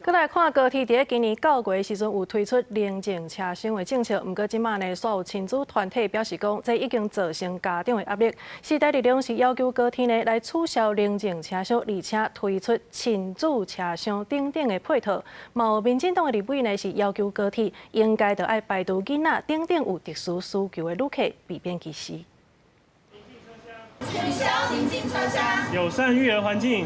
閣來看高鐵，佇今年9月時陣有推出寧靜車廂的政策，毋過這馬呢，煞有親子團體表示講，這已經造成家長的壓力。時代力量是要求高鐵呢來取消寧靜車廂，而且推出親子車廂等等的配套。嘛有民進黨的立委呢是要求高鐵應該著愛排除囡仔等等有特殊需求的旅客，避免歧視。取消寧靜車廂，友善育兒環境。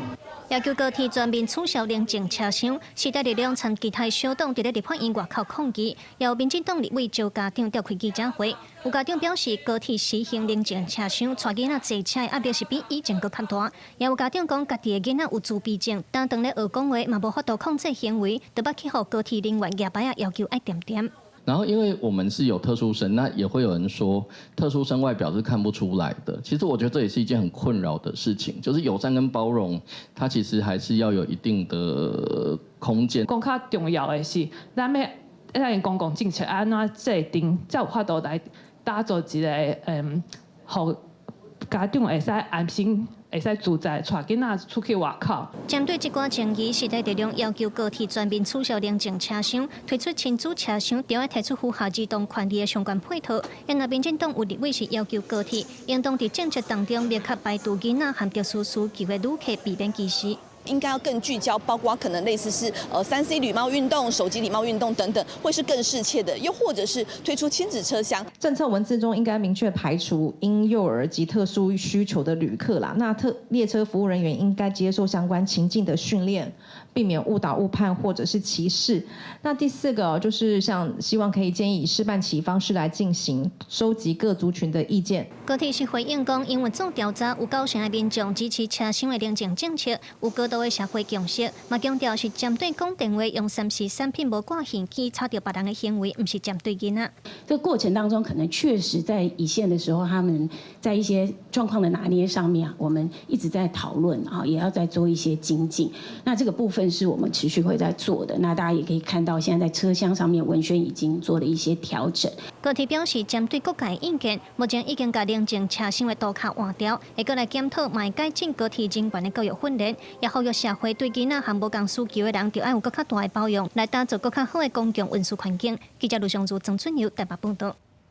要求高鐵全面取消寧靜車廂，時代力量參其他小黨佇咧立法院外口抗議，由民進黨立委召家長召開記者會。有家長表示，高鐵實行寧靜車廂，帶囡仔坐車的壓力是比以前閣較大。也有家長講，家己的囡仔有自閉症，但當咧學講話嘛無法度控制行為，著捌去予高鐵人員舉牌仔要求愛恬恬。然後，因為我們是有特殊生，那也會有人說特殊生外表是看不出來的。其實我覺得這也是一件很困擾的事情，就是友善跟包容，它其實還是要有一定的空間。講較重要的是，咱欲咱公共政策按怎制定，才有法度來打造一個予家長會使安心，會使自在帶囡仔出去外口。針對這寡爭議，時代力量要求高鐵全面取消寧靜車廂，推出親子車廂，著愛提出符合兒童權利的相關配套。若民進黨有立委是要求高鐵應當佇政策當中明確排除囡仔和特殊需求的旅客，避免歧視。應該要更聚焦，包括可能類似是3C 禮貌運動、手機禮貌運動等等，會是更適切的。又或者是推出親子車廂。政策文字中應該明確排除嬰幼兒及特殊需求的旅客啦。那特列車服務人員應該接受相關情境的訓練，避免誤導、誤判或者是歧視。那第四個就是像希望可以建議以試辦期方式來進行收集各族群的意見。高鐵是回應講，因為做調查有九成的民眾支持車廂的寧靜政策，有高度的社會共識，嘛強調是針對講電話用3C 產品無掛耳機吵著別人的行為，毋是針對囡仔。這個過程當中，可能確實在一線的時候，他們在一些狀況的拿捏上面，我們一直在討論啊，也要再做一些精進。那這個部分是我們持續會在做的。那大家也可以看到，現在在車廂上面文宣已經做了一些調整。高鐵表示，針對各界意見，目前已經共寧靜車廂的圖卡換掉，會閣來檢討，嘛會改進高鐵人員的教育訓練，也呼籲社會對囡仔和無仝需求的人，著愛有閣較大的包容，來打造閣較好的公共運輸環境。記者盧尚如、曾俊友台北報導。